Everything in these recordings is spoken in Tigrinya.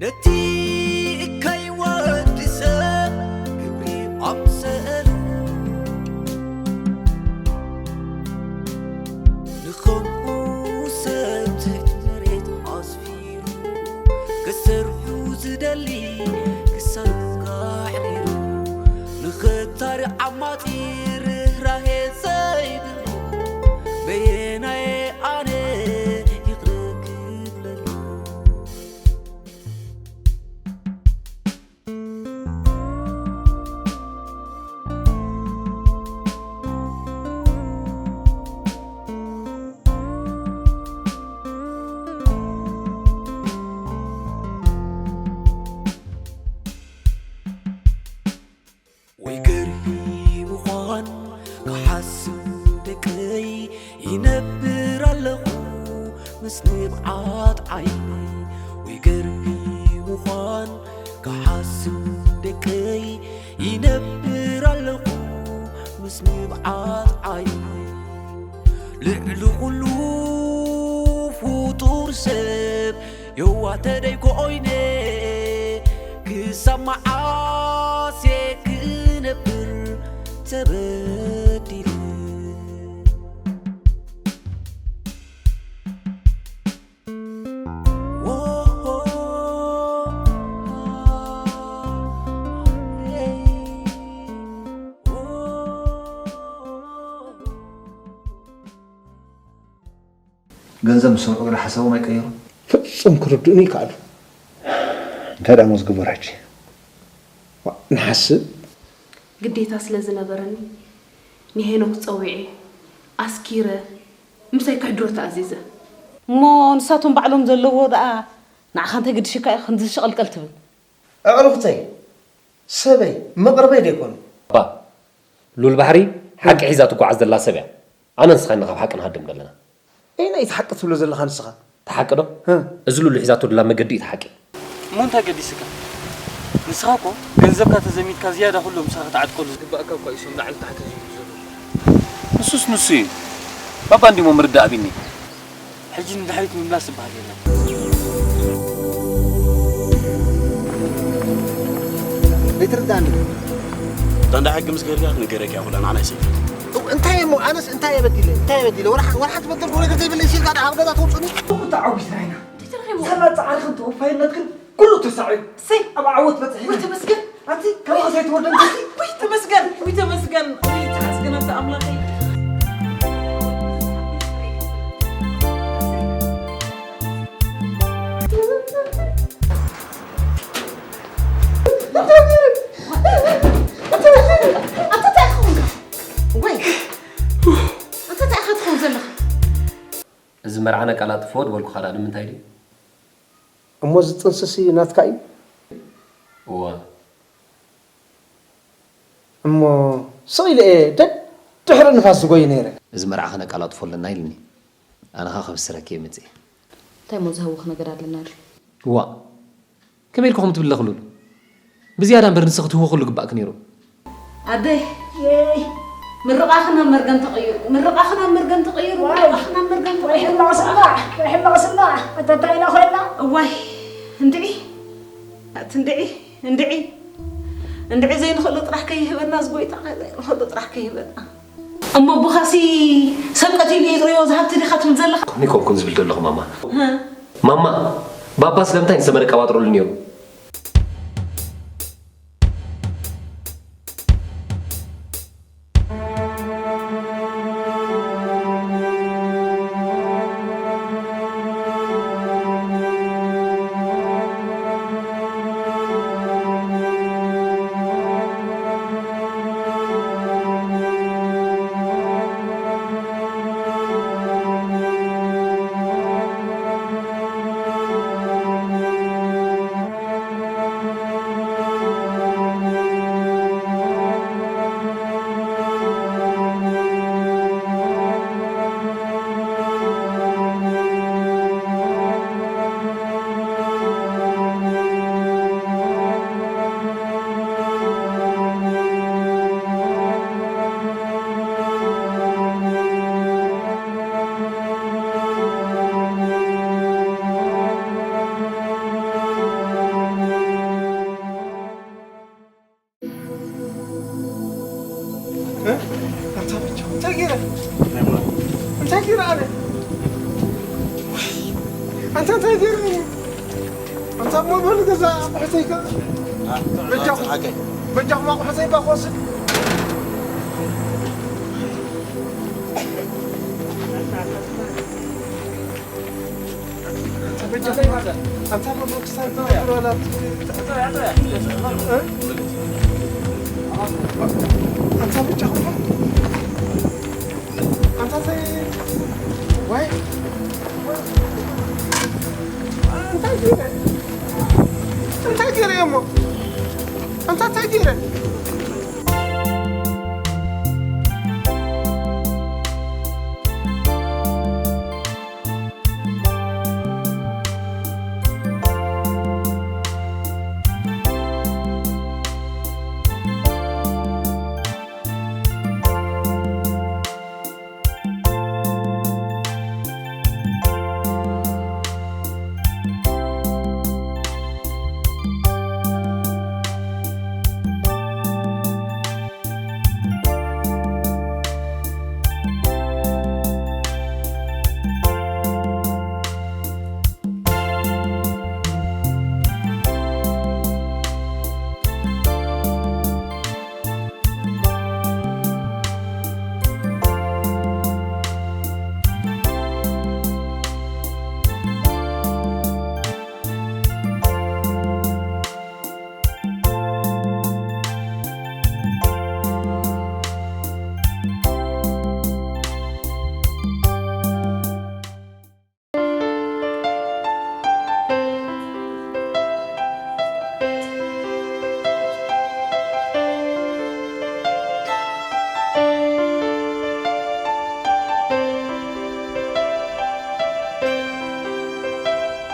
ነቲ እካይ ወዲ ሰብ ግብሪ ኣምሰሉ፣ ንኸምኡ ሰብ ትሕቲ መሬት ኣስፊሩ፣ ክሰርሑ ዝደሊ ክሳዱ ኣሕሪሩ፣ ንኸታሪ ዓማጺ ርህራሄ ዘይብሉ፣ በየናየ ኣነ ይቕረ ክብለሉ? ወይ ገርሂ ምዃን ክሓስብ ደቀይ ይነብር ኣለኹ ምስ ንብዓት ዓይነይ። ወይ ገርሂ ምዃን ክሓስብ ደቀይ ይነብር ኣለኹ ምስ ንብዓት ዓይነይ። ልዕሊ ኩሉ ፍጡር ሰብ የዋህ ተደይ ኮይነ ክሳብ መዓስ እየ ክነብር ተበዲለ? ገንዘብ ምስ ሰምዑ ገለ ሓሳቦም ኣይቀየሩን? ፍጹም ክርድኡኒ ይከኣሉ። እንታይ ደኣ እሞ ዝግበር ሕጂ? ዋ፣ ንሓስብ። ግዴታ ስለ ዝነበረኒ፣ ንሄኖክ ጸዊዐ፣ ኣስኪረ፣ ምሳይ ክሕድሮ ተኣዚዘ። እሞ ንሳቶም ባዕሎም ዘለዎ ደኣ ንዓኻ እንታይ ግድሽካ እዩ ክንዲ ሸቐልቀል ትብል? ኣዕሩኽተይ፣ ሰበይ፣ መቕርበይ ዶ ኣይኮኑን? እባ፣ ሉል ባሕሪ ሓቂ ሒዛ ትጓዓዝ ዘላ ሰብ እያ። ኣነ ንስኻ ኢና ካብ ሓቂ ንሃድም ዘለና። ኣየናይ እዩ እቲ ሓቂ ትብሎ ዘለኻ ንስኻ? እቲ ሓቂ ዶ? እ። እዚ ሉል ሒዛቶ ዘላ መገዲ እዩ እቲ ሓቂ። እሞ እንታይ ገዲስካ? ንስኻ እኮ ገንዘብካ ተዘሚትካ ዝያዳ ኩሉ ምሳኻ ክትዓጥቀሉ ዝግባእካ እኳ እዩ፣ ሰም ላዕሊ ታሕቲ ዝብል ዘሎ። ንሱስ ንሱ እዩ። ባባ እንዲሞ ምርዳእ ኣቢኒ። ሕጂ ንድሕሪት ምምላስ ዝበሃል የለን። ዘይትርዳእኒ። እታ እንዳ ሕጊ ምስ ከድካ ክንገረኪ እያ ኩላ ንዓና ይሰልፍ። እው፣ እንታይ እሞ ኣነስ እንታይ የበዲለ? እንታይ የበዲለ? ወላ ወላ ሓንቲ በደልኩ ነገር ዘይብለይ ሲልካ ደኣ ኣብ ገዛ ተውፅኒ? እው፣ ተዓዊትና ኢና። እንታይ ተረኺቡ? ሰላም ጻዕርኽን ተወፋይነትክን ኩሉ ተሳዒሩ። እሰይ። ኣብ ዓወት በጺሕና። ወይ ተመስገን። ኣንቲ፣ ካባኻ ዘይትወርደን ከቲ? ወይ ተመስገን፣ ወይ ተመስገን፣ ወይ ተመስገን ኣንታ ኣምላኸይ። ኣንታ እንታይ ኢኻ ኮንካ? ወይ፣ ኣንታ እንታይ ኢኻ ትኸውን ዘለኻ? እዚ መርዓ ነቀላጥፎ ዝበልኩኻ ደኣ ንምንታይ ድዩ? እሞ እዚ ጥንስሲ ናትካ እዩ? እወ። እሞ ስቕ ኢለ እየ ደድሕሪ ንፋስ ዝጎይ ነይረ። እዚ መርዓ ከነቀላጥፎ ኣለና ኢሉኒ። ኣነ ኸኣ ከብስረኪ እየ መጺኤ። እንታይ እሞ ዝህውኽ ነገር ኣለና ድዩ? እዋእ። ከመይ ኢልክኹም ትብለኽሉሉ? ብዝያዳ እምበር ንስኺ ትህወኽሉ ግባእኪ ነይሩ። ኣደይ፣ የይ፣ ምርቓኺ ናብ መርገም ተቐይሩ፣ ምርቓኺ ናብ መርገም ተቐይሩ፣ ዋይ። ምርቓኺ ናብ መርገም ወይ ተቐይሩ። ሕማቕ ስማዕ፣ ወይ ሕማቕ ስማዕ፣ ኣታ እንታይ ኢና ኮይንና? እዋይ፣ እንድዒ፣ ኣቲ እንድዒ፣ እንድዒ፣ እንድዒ ዘይንኽእሎ ጥራሕ ከይህበና፣ እዚ ጎይታ ዘይንኽእሎ ጥራሕ ከይህበና። እሞ ኣቦኻሲ ሰብ ቀቲሉ እዩ ጥሪዮ ዝሃብቲ ዲኻ ትብል ዘለኻ? ከመይ ኮንኩን ዝብል ዘለኹ ማማ? ህ? ማማ፣ ባባ ስለምንታይ ንሰመረ ቀባጥሩሉ ነይሩ? ኣንታ እንታይ ገይረ? ኣንታ እሞ በሉ ገዛ ኣቑሑተይ ከ በጃኹም፣ ሓቀይ። በጃኹም ኣቑሑተይ እባ ክወስድ። ኣንታ በጃኹም፣ ኣንታ በሉ ክሳብ ትገብሩ ኣላት። እ? ኣንታ በጃኹም። ኣንታ እንታይ፣ ዋይ፣ እንታይ ገይረ? እንታይ ገይረ እሞ? ኣንታ እንታይ ገይረ?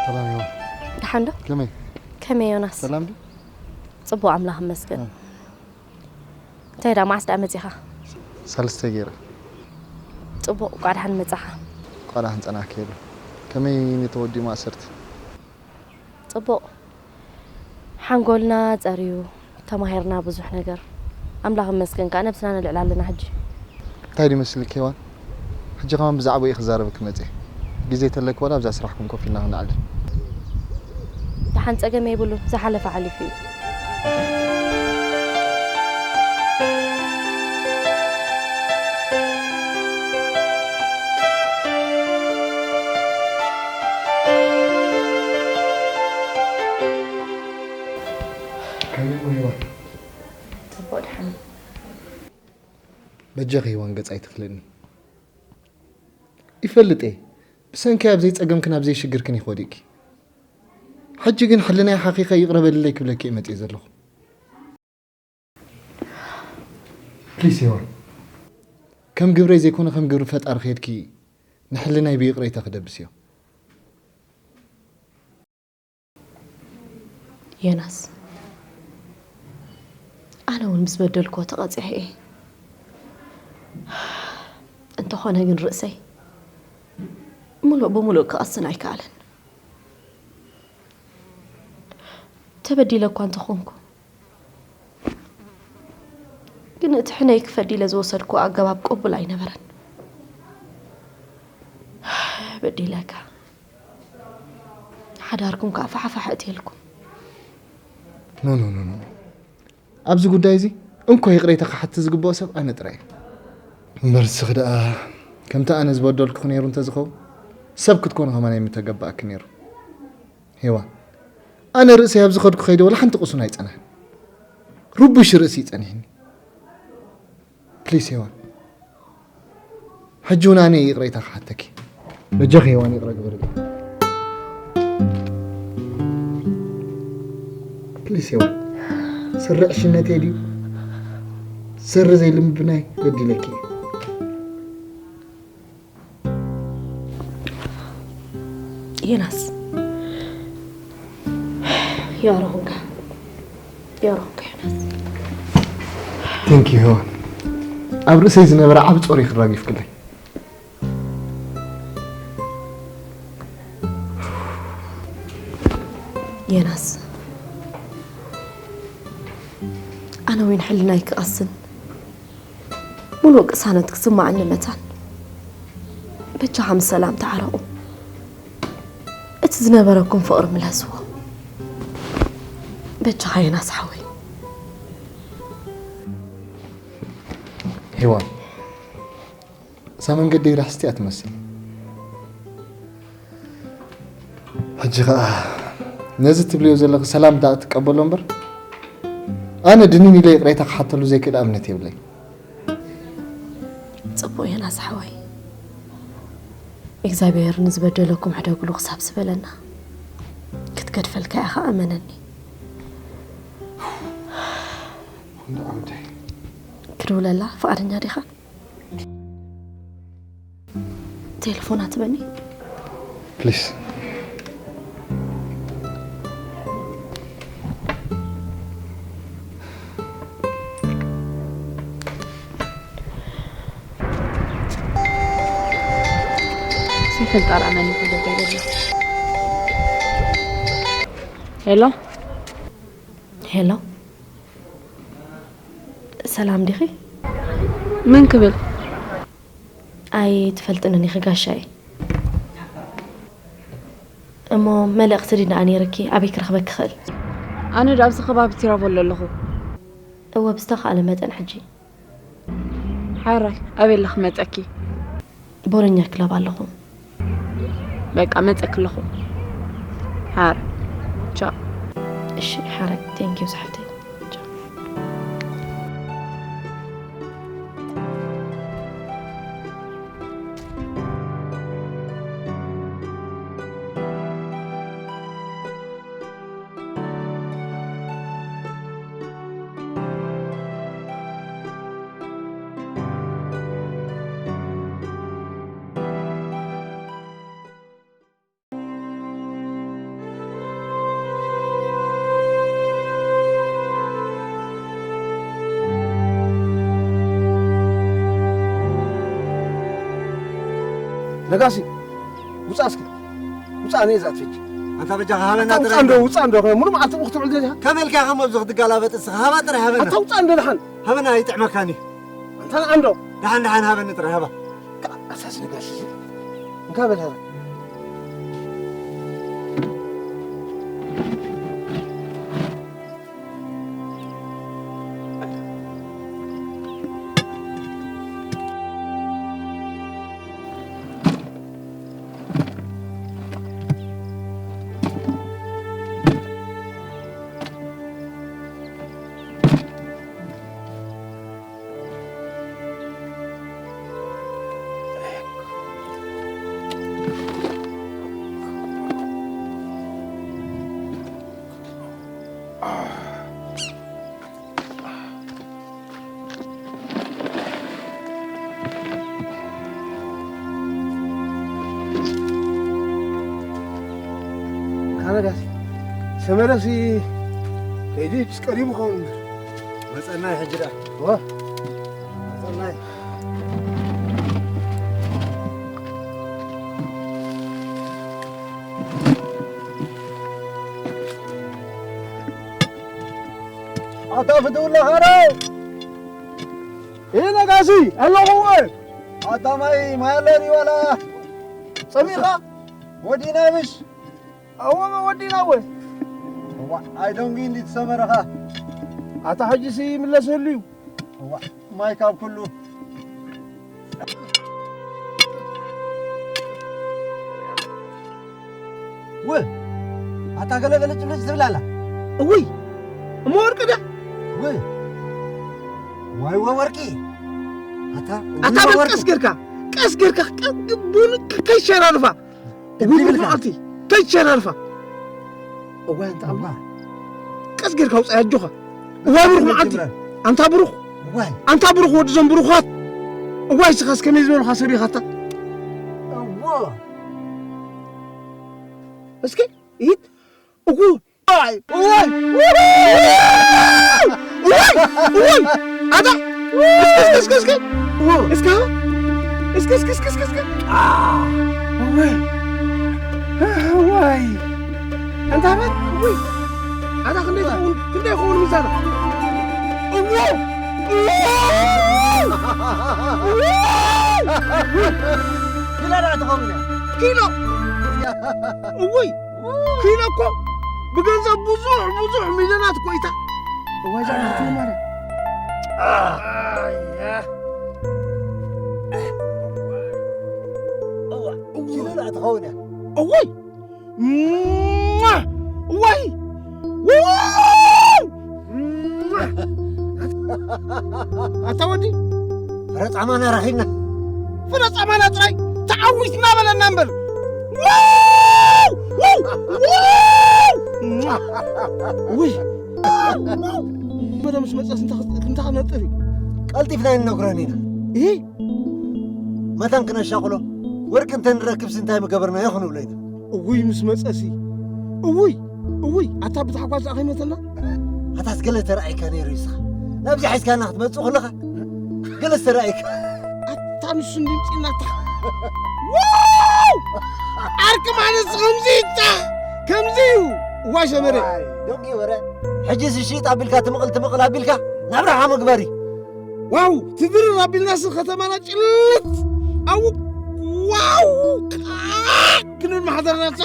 ሰላም ይሁን። ደሓን ዶ? ከመይ? ከመይ ዮናስ? ሰላም ድዩ? ጽቡቕ ኣምላኽ ይመስገን። እ። እንታይ ደኣ መዓስ ደኣ መጺኻ? ሳልስተ ገይረ። ጽቡቕ፣ እንቋዕ ደሓን መጻኻ። እንቋዕ ደሓን ጸናሕኪ ሄሉ። ከመይ ነቲ ወዲ ማእሰርቲ? ጽቡቕ። ሓንጎልና ጸርዩ፣ ተማሂርና ብዙሕ ነገር። ኣምላኽ ይመስገን ከኣ ነብስና ነልዕል ኣለና ሕጂ። እንታይ ድዩ መስልኪ ሄዋን? ሕጂ ከማን ብዛዕባኡ እየ ክዛረበኪ መጽየ። ግዜ ተለኪ ዋላ ኣብዛ ስራሕኩም ኮፍ ኢልና ክንዕልል። ደሓን ጸገም የብሉን፣ ዝሓለፈ ሓሊፉ እዩ። ከመይ እሞ ሄዋን? ጽቡቕ ደሓን። በጃኺ ሄዋን ገጽ ኣይትኽልእኒ። ይፈልጥ እየ። ብሰንኪ ኣብ ዘይጸገምክን ኣብ ዘይሽግርክን ኢኺ ወዲቕኪ። ሕጂ ግን ሕልናይ ሓኺኸ ይቕረ በልለይ ክብለኪ እየ መጺኤ ዘለኹ። ፕሊስ ሄዋን፣ ከም ግብረይ ዘይኮነ ከም ግብሪ ፈጣሪ ከይድኪ ንሕልናይ ብይቕሬታ ክደብስዮ። ዮናስ፣ ኣነ እውን ምስ በደልክዎ ተቐጺዐ እየ። እንተኾነ ግን ርእሰይ ምሉእ ብምሉእ ክቐስን ኣይከኣለን። ተበዲለ እኳ እንተኾንኩ፣ ግን እቲ ሕነይ ክፈዲ ኢለ ዝወሰድክዎ ኣገባብ ቅቡል ኣይነበረን። በዲለካ። ሓዳርኩም ከኣ ፋሕፋሕ እትየልኩም። ኖ፣ ኖ፣ ኖ፣ ኖ። ኣብዚ ጉዳይ እዚ እንኮ ይቕሬታ ክሓቲ ዝግብኦ ሰብ ኣነ ጥራይ እየ። እምበር ንስኺ ደኣ ከምቲ ኣነ ዝበደልኩኺ ነይሩ እንተዝኸውን፣ ሰብ ክትኮኒ ከማን ኣይምተገባእኪ ነይሩ። ሄዋን፣ ኣነ ርእሰይ ኣብ ዝኸድኩ ከይደ ወላ ሓንቲ ቁሱን ኣይጸንሐን። ርቡሽ ርእሲ እዩ ጸኒሕኒ። ፕሊስ ሄዋን፣ ሕጂ እውን ኣነ ይቕሬታ ክሓተኪ። በጃኺ ሄዋን ይቕረ ግበርልኝ። ፕሊስ ሄዋን፣ ስሪ ዕሽነተይ ድዩ? ስሪ ዘይልምድናይ በዲለኪ እየ። ዮናስ፣ ዮሮ ኹንካ፣ ዮሮ ኹንካ ዮናስ። ቴንክ ዩ ሄዋን፣ ኣብ ርእሰይ ዝነበረ ዓቢ ጾር ኢኺ ራጊፍክለይ። ዮናስ፣ ኣነ እውን ሕልናይ ክቐስን ምሉእ ቅሳነት ክስምዓኒ መታን፣ በጃኻ ምስ ሰላም ተዓረቑ። እቲ ዝነበረኩም ፍቕሪ ምለስዎ። በጃኻ ዮናስ ሓወይ። ሄዋን፣ እዛ መንገደይ ራሕስቲ እያ ትመስል። ሕጂ ኸኣ ነዚ ትብልዮ ዘለኺ ሰላም ደኣ ትቀበሎ እምበር፣ ኣነ ድንን ኢለ ይቕሬታ ክሓተሉ ዘይክእል እምነት የብለይ። ጽቡቕ ዮናስ ሓወይ፣ እግዚኣብሔር ንዝበደለኩም ሕደግሉ ክሳብ ዝበለና ክትገድፈልካ ኢኻ፣ እመነኒ። እንዳ ዓውደይ። ክድውለላ ፍቓደኛ ዲኻ? ቴሌፎና ትበኒ። ፕሊስ። ሲፈልጣ ራመን ይፈልጥ። ሄሎ። ሄሎ፣ ሰላም ዲኺ? ምን ክብል? ኣይ ትፈልጥንን ኢኺ ጋሻይ። እሞ መልእኽቲ ድኣ ነይርኪ፣ ኣበይ ክረኽበኪ ክእል? ኣነ ዶ ኣብዚ ከባቢ ቲራቮሎ ኣለኹ። እወ ብዝተኻእለ መጠን ሕጂ። ሓራይ ኣበይ ኣለኺ መጸኪ? ቦሎኛ ክለብ ኣለኹ። በቃ መጸኪ ኣለኹ። ሓራይ ቻው። እሺ ሓራይ፣ ቴንክ ዩ ዝሓፍተይ። ቻው። ነጋሲ፣ ውጻእ እስኪ። ውጻእ፣ ኣነ እዛ ትፈጅ። ኣንታ በጃኻ ሃበና ኣታ ውጻእ ጥራይ። እንዶ፣ ውጻእ እንዶ። ሙሉ መዓልቲ ብኡ ክትውዕል ደሊኻ? ከመይ ኢልካ ከም ኣብዚ ክትጋላበጥ እስኻ? ሃባ ጥራይ ሃበና። ኣታ ውጻእ እንዶ ደሓን። ሃበና ኣይጥዕመካን እዩ። ኣንታ ንዓ እንዶ። ደሓን ደሓን ሃበኒ ጥራይ ሃባ። ኣሳስ ነጋሲ። እንካ በል ሃበ። ካናዳሲ ሰመረሲ ከይዲ ምስ ቀሪቡ ኸውን እምበር። መጸናይ ሕጂ ደኣ። ዋ መጸናይ። ኣታ ፍትውላ ኻረ ይህ ነጋሲ ኣለኹ። ኣታ ማይ ማይ ኣለኒ ዋላ ጸሚኻ ወዲና ምሽ ኣወ ወዲና ወ እዋ ኣይደንጉ እንዲ ትሰመረኻ። ኣታ ሕጂሲ ይምለሰሉ እዩ። እዋ ማይ ካብ ኩሉ ወ ኣታ ገለ ገለ ጭብልጭ ትብል ኣላ። እውይ እሞ ወርቂ ዳ ወ ዋይ ወ ወርቂ ኣታ ኣታ እውይ በል ወርቂ። ቀስ ጌርካ ቀስ ጌርካ ቀ- ቡን ከ- ከይሸራርፋ እውይ እውይ ብልካ። መዓልቲ ከይሸራርፋ። እዋይ ኣንታ ኣምላኽ ቀስ ጌርካ ውፃይ ኣጆኻ። እዋይ ብሩኽ መዓልቲ ኣንታ ብሩኽ እዋይ ኣንታ ብሩኽ ወዲ ዞም ብሩኻት። እዋይ ስኻስ ከመይ ዝበሉኻ ሰብ ኢኻታ። እዎ እስኪ ይት እጉ እዋይ እዋይ እዋይ እዋይ ኣታ እስኪ እስኪ እስኪ እስኪ እስካ እስኪ እስኪ እስኪ እስኪ እስኪ እዋይ እዋይ ኣንታ በት እዋይ ኣታ ክንደይ ትኸውን ክንደይ ይኸውን ምዛና እዎ እዎ ኪሎ ደኣ ትኸውን እያ። ኪሎ እውይ ኪሎ እኮ ብገንዘብ ብዙሕ ብዙሕ ሚልዮናት እኮ ኢታ። እዋይ ዛ ናቱ ማረ። እዋ ኪሎ ላ ትኸውን እያ። እዋይ እዋ! እዋይ! ኣታ ወዲ ፍረ ጻማና ረኺብና። ፍረ ጻማና ጥራይ ተዓዊትና በለና እምበር። ውይ በደ ምስ መፀስ እንታይ ክነጥር እዩ? ቀልጢፍና ይነግረን ኢና። ይሄ መታን ክነሻቕሎ ወርቂ እንተንረክብስ እንታይ ምገበርናዮ ክንብሎ ኢና። እውይ ምስ መፀሲ እውይ እውይ ኣታ ብታሕጓስ ዝኣ ከይመተና ኣታስ ገለ ተረኣይካ ነይሩ ይስኻ ናብዚ ሓይዝካና ክትመፅእ ከለኻ ገለ ዝተረኣይካ ኣታ ንሱ እንድምፂናታ ዋው ዓርቂ ማለት ከምዚ ይታ ከምዚ እዩ እዋ ሸመረ ደንጊ ወረ ሕጂ ዝሽጥ ኣቢልካ ትምቕል ትምቕል ኣቢልካ ናብ ረሓ ምግበሪ ዋው ትድርር ኣቢልናስ ከተማና ጭልጥ ኣው ዋው ክንብል ማሕደርና ሳ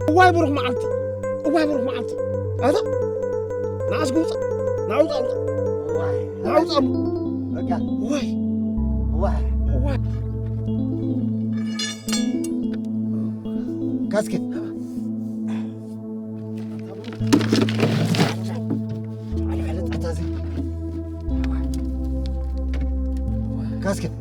እዋይ ብሩኽ መዓልቲ እዋይ ብሩኽ መዓልቲ ኣታ ንዓስ ግውፃ ናውፃ ውፃ ናውፃ እዋይ እዋይ ካስኬት ካስኬት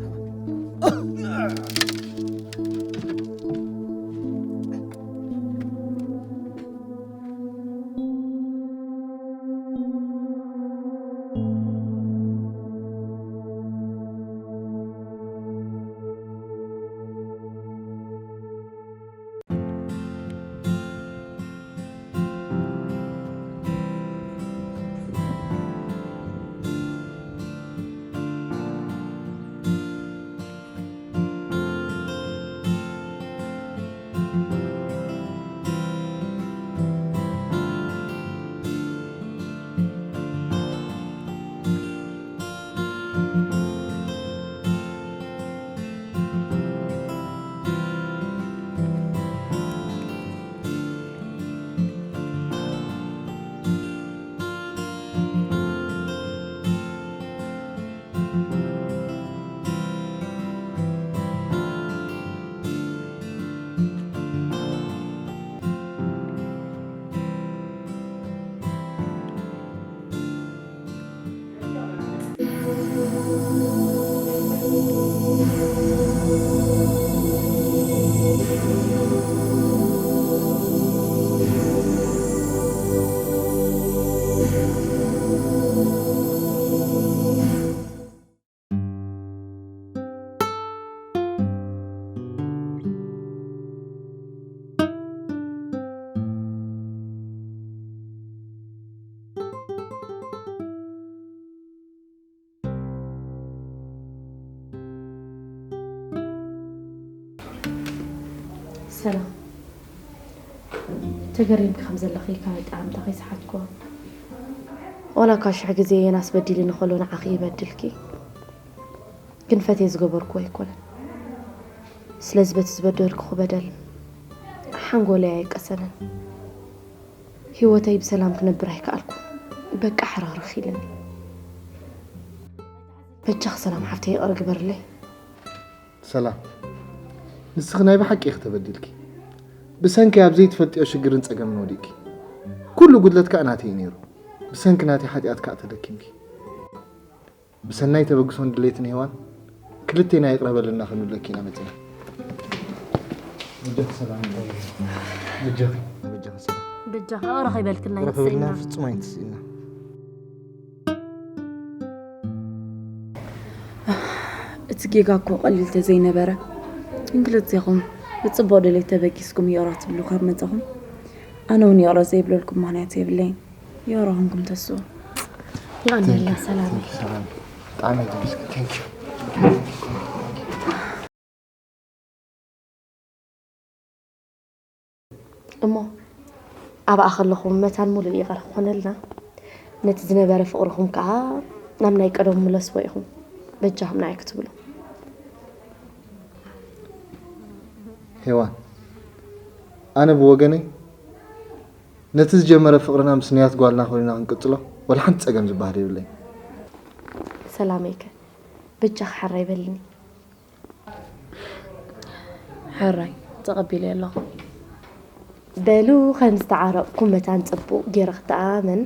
ሰላም ተገሪምኪ ከም ዘለኺ ካብ ኣጠዓምታኺ ዝሓትኮ ዋላ እኳ ሽሕ ግዜ የናስ በዲሊ ንኸሎ ንዓኺ ይበድልኪ ግን ፈትየ ዝገበርክዎ ኣይኮነን ስለዚ በቲ ዝበደልክኹ በደል ሓንጎለይ ኣይቀሰነን ህይወተይ ብሰላም ክነብር ኣይከኣልኩ በቃ ሕርኽርኽ ኢልኒ በጃኺ ሰላም ሓፍተይ ይቕረ ግበርለይ ሰላም ንስኺ ናይ ብሓቂ ኢኺ ተበዲልኪ ብሰንኪ ኣብ ዘይትፈልጥዮ ሽግርን ጸገምን ወዲቅኪ ኩሉ ጉድለት ከኣ ናተይ ነይሩ ብሰንኪ ናተይ ሓጢኣት ከኣ ተለኪምኪ ብሰናይ ተበግሶን ድሌትን ሄዋን ክልቴና ይቕረ በለልና ክንብለኪ ኢና መጺና በጃኺ ሰላም በጃኺ በጃኺ ሰላም በጃኻ ረኺበልክና ይስእና ፍጹም ኣይትስእና እቲ ጌጋ እኮ ቀሊል ተዘይነበረ ግን ክልቴኹም ብፅቡቕ ድሌት ተበጊስኩም ይቕረ ትብሉ ካብ መፃኹም ኣነ እውን ይቕረ ዘይብለልኩም ምኽንያት የብለይን ይቕረ ኹንኩም ተስኡ የቐንየልና ሰላም ብጣዕሚ ተመስገን thank you እሞ ኣብኣ ከለኹም መታን ሙሉእ ይቕረ ክኾነልና ነቲ ዝነበረ ፍቕርኹም ከኣ ናብ ናይ ቀደሙ ምለስዎ ኢኹም። በጃኹም ንዓይ ክትብሉ። ሄዋን፣ ኣነ ብወገነይ ነቲ ዝጀመረ ፍቕርና ምስ ንያት ጓልና ኮይንና ክንቅጽሎ ወላ ሓንቲ ጸገም ዝበሃል የብለይን። ሰላመይከ በጃኻ ሕራይ በልኒ። ሕራይ ተቐቢለዮ ኣለኹ። በሉ ከም ዝተዓረቕኩም መታን ጽቡቕ ገይረ ክተኣማመን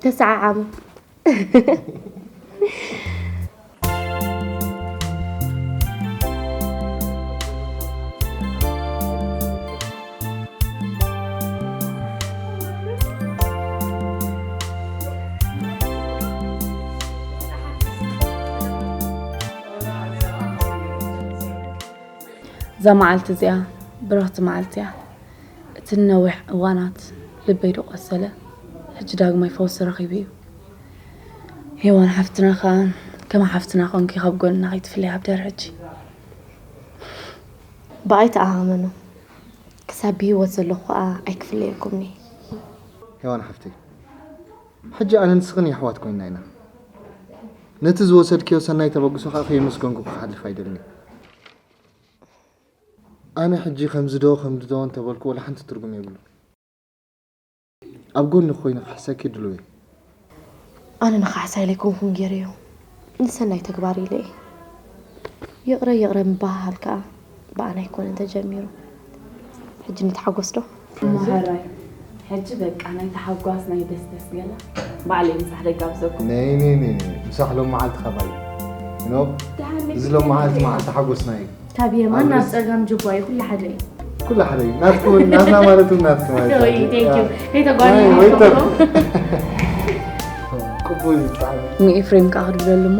ተሰዓዓሙ። እዛ መዓልቲ እዚኣ ብርኽቲ መዓልቲ እያ። እቲ ንነዊሕ እዋናት ልበይ ዝቖሰለ ሕጂ ዳግማይ ፈውሲ ረኺቡ እዩ። ሄዋን ሓፍትና ኸኣ ከም ሓፍትና ኾንኪ ካብ ጎንና ከይትፍለይ ኣብ ድሕሪ ሕጂ። ብኣይ ተኣማመኑ። ክሳብ ብህይወት ዘለኹ ኸኣ ኣይክፍለየኩምኒ። ሄዋን ሓፍተይ፣ ሕጂ ኣነን ንስኽን የሕዋት ኮይንና ኢና። ነቲ ዝወሰድክዮ ሰናይ ተበግሶ ኸኣ ከየመስገንኩ ክሓልፍ ኣይደልን እየ። ኣነ ሕጂ ከምዚ ዶ ከምዚ ዶ እንተበልኩ ወላ ሓንቲ ትርጉም የብሉን። ኣብ ጎንኺ ኮይነ ክሕሰኪ ድሉው እየ። ኣነ ንኻሕሳ ኢለ ኣይኮንኩን ገይረዮ፣ ንሰናይ ተግባር ኢለ እየ። ይቕረ ይቕረ ምብህሃል ከኣ ብኣና ኣይኮነን ተጀሚሩ። ሕጂ ንተሓጎስ ዶ? እሞ ሕራይ ሕጂ በቃ ናይ ተሓጓስ ናይ ደስደስ ገለ ባዕለይ ምሳሕ ደጋብዘኩም። ነይ ነይ ነይ ነይ ምሳሕ ሎም መዓልቲ ካባይ ኖ እዚ ሎም መዓልቲ መዓልቲ ሓጎስና እዩ። ካብ የማን ናብ ጸጋም ጅባ እዩ፣ ኩሉ ሓደ እዩ። ኩሉ ሓደ እዩ። ናትኩም ናትና ማለት እውን ናትኩም ማለት እዩ። Thank you። ከይተጓኒ ወይ ተብ- ቅቡል ብጣዕሚ ንኤፍሬም ከዓ ክድብለሉ እሞ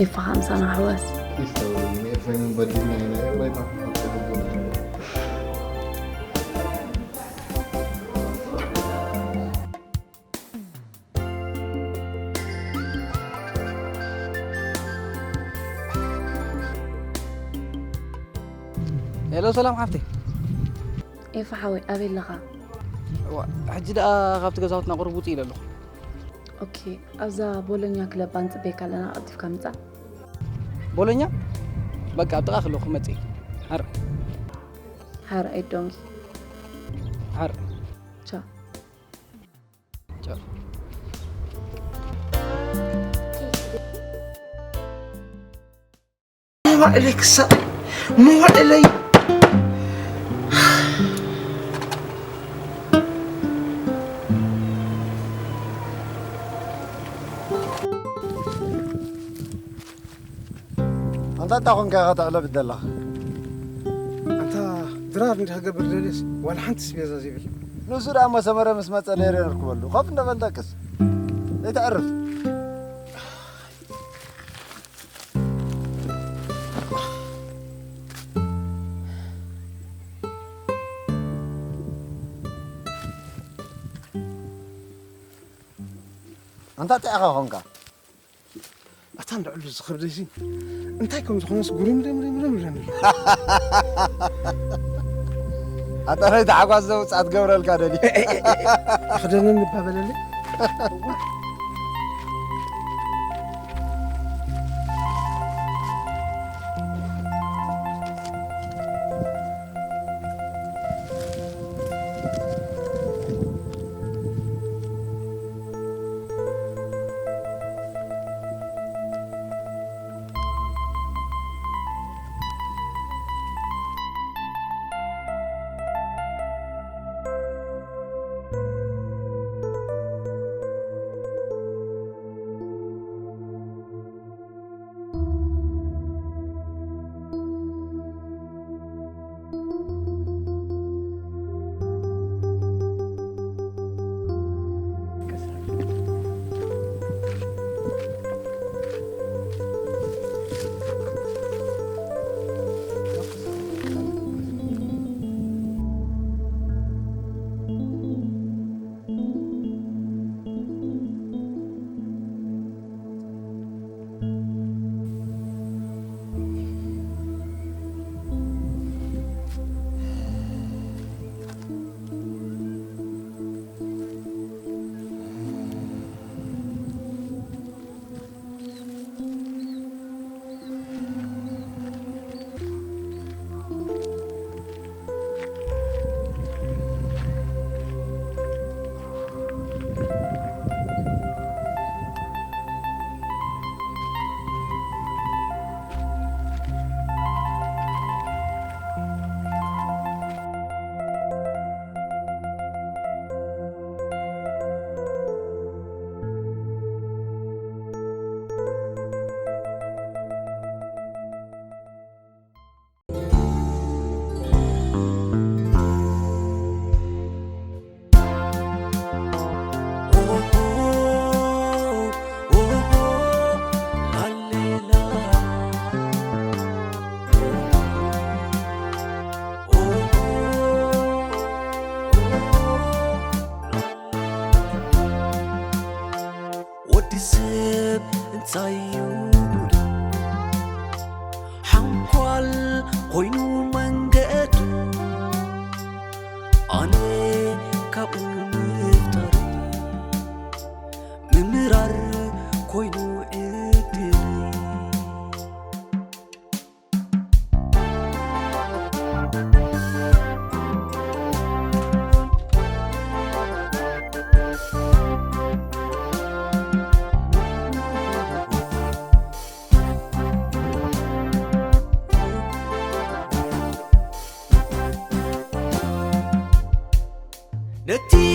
ኤፋ ሓምሳና ኣሕዋስ ይስተውዕል። ንኤፍሬምን በዲልና ኢና። ባይ ባይ። ሄሎ ሰላም ሓፍተይ። ኤፋ ሓወይ ኣበይ ኣለኻ? እዋ፣ ሕጂ ደኣ ካብቲ ገዛውትና ቁሩብ ውፅእ ኢለ ኣለኹ። ኦኬ፣ ኣብዛ ቦሎኛ ክለብ ኣንፅበየካ ኣለና፣ ቀልጢፍካ ምፃእ። ቦሎኛ? በቃ ኣብ ጥቓ ከለኹ ክመፅእ እየ። ሓር። ሓር ኣይዶንጊ። ሓር። ቻው። ቻው። መዋዕለይ ክሳቐ መዋዕለይ ኣንታ እንታይ ኮንካ ኢኻ ተዕለብጥ ዘለኻ? ኣንታ ድራር እንዲኻ ገብር ደልየስ ዋላ ሓንቲ ስቤዛ ዘይብላ። ንሱ ደኣ እሞ ሰመረ ምስ መጸ ነይረ ነርክበሉ። ኮፍ እንደ በል ደቅስ። ዘይተዕርፍ። ኣንታ እንታይ ኢኻ ኮንካ? ኣታ እንድዕሉ ዝኸብደሲ እንታይ ከም ዝኾነስ ጉርምርምርምርም ኢለኒ። ኣታ ናይ ታሕጓስ ዘውፅኣ ትገብረልካ ደሊ። ክደነኒ እባ በለለይ። ኮይኑ መንገዱ ኣነ ካብኡ ምፍጣር ምምራር ኮይኑ ዕድል ነቲ